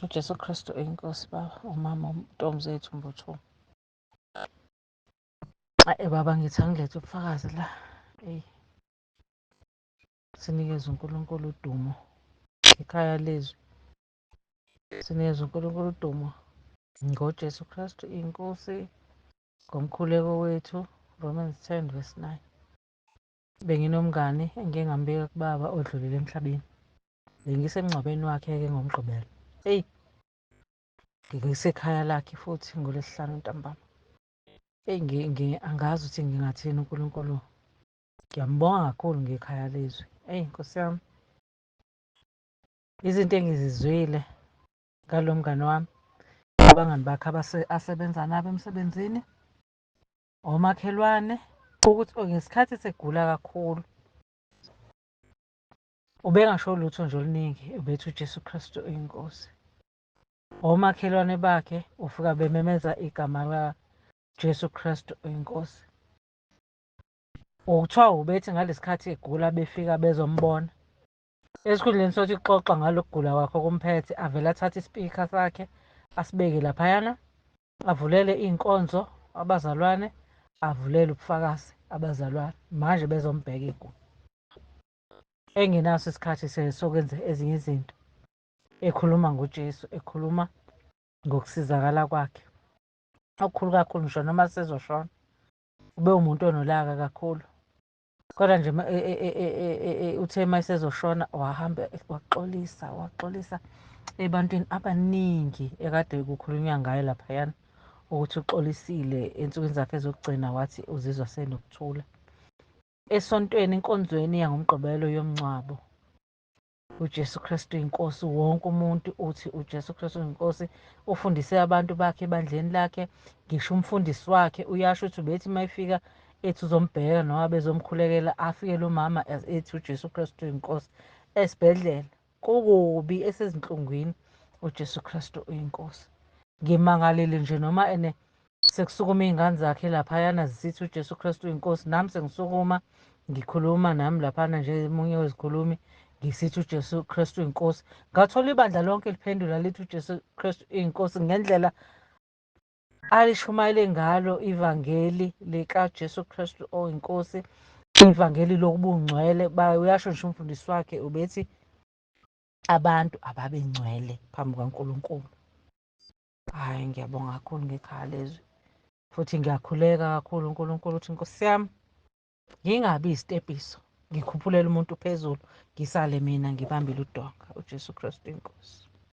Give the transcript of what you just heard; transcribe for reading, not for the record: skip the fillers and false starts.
UJesu Kristu inkosi baba, umama uNtombi zethu Mbuthuma. Ayi baba, ngithi angilethe ubufakazi la. Eyi, sinikeze uNkulunkulu udumo. Ikhaya lezwi. Sinikeze uNkulunkulu udumo ngoJesu Kristu inkosi, ngomkhuleko wethu, Romans 10 verse 9. Benginomngani engike ngambika kubaba odlulile emhlabeni. Bengisemngcwabeni wakhe-ke ngoMgqibelo. Eyi, ngisekhaya lakhe futhi ngoLwesihlanu ntambama. Eyi, angazi ukuthi ngingathini uNkulunkulu. Ngiyambonga kakhulu ngekhaya lezwi. Eyi, Nkosi yami. Izinto engizizwile ngalo mngani wami, abangani bakhe asebenza nabo emsebenzini, omakhelwane, ukuthi ngesikhathi segula kakhulu ubengasho lutho nje oluningi, ubethi uJesu Kristu uyinkosi. Omakhelwane bakhe ufika bememeza igama likaJesu Kristu uyinkosi. Okuthiwa ubethi ngalesikhathi egula befika bezombona, esikhundleni sokuthi kuxoxa ngalokugula kwakhe okumphethe, avele athathe isipikha sakhe asibeke laphayana, avulele iy'nkonzo abazalwane, avulele ubufakazi abazalwane, manje bezombheka igula. Engenaso isikhathi sokwenza ezinye izinto, ekhuluma ngoJesu, ekhuluma ngokusizakala kwakhe okukhulu kakhulu, ngisho noma sezoshona. Ube umuntu onolaka kakhulu, kodwa nje uthe uma esezoshona wahamba waxolisa, waxolisa ebantwini abaningi ekade kukhulunywa ngayo laphayana, ukuthi uxolisile ensukwini zakhe zokugcina, wathi uzizwa senokuthula. Esontweni, enkonzweni yangoMgqibelo yomngcwabo, uJesu Kristu inkosi, wonke umuntu uthi uJesu Kristu inkosi. Ufundise abantu bakhe ebandleni lakhe, ngisho umfundisi wakhe uyasho ukuthi ubethi uma efika ethi uzombheka noma bezomkhulekela, afike lo mama ethi uJesu Kristu inkosi. Esibhedlela kukubi, esezinhlungwini, uJesu Kristu uyinkosi. Ngimangalile nje noma ene sekusukuma iy'ngane zakhe laphayana zisithi uJesu Kristu uyinkosi, nami sengisukuma ngikhuluma nami laphana nje omunye wezikhulumi ngisithi uJesu Kristu uyinkosi. Ngathola ibandla lonke liphendula lithi uJesu Kristu uyinkosi ngendlela alishumayele ngalo ivangeli likaJesu Kristu oyinkosi, ivangeli lokubungcwele. Uyasho nje umfundisi wakhe ubethi abantu ababengcwele phambi kukaNkulunkulu. Hhayi, ngiyabonga kakhulu ngekhaya lezwi, futhi ngiyakhuleka kakhulu uNkulunkulu ukuthi Nkosi yami ngingabi isitepiso, ngikhuphulele umuntu phezulu, ngisale mina ngibambile udonga. uJesu Kristu inkosi.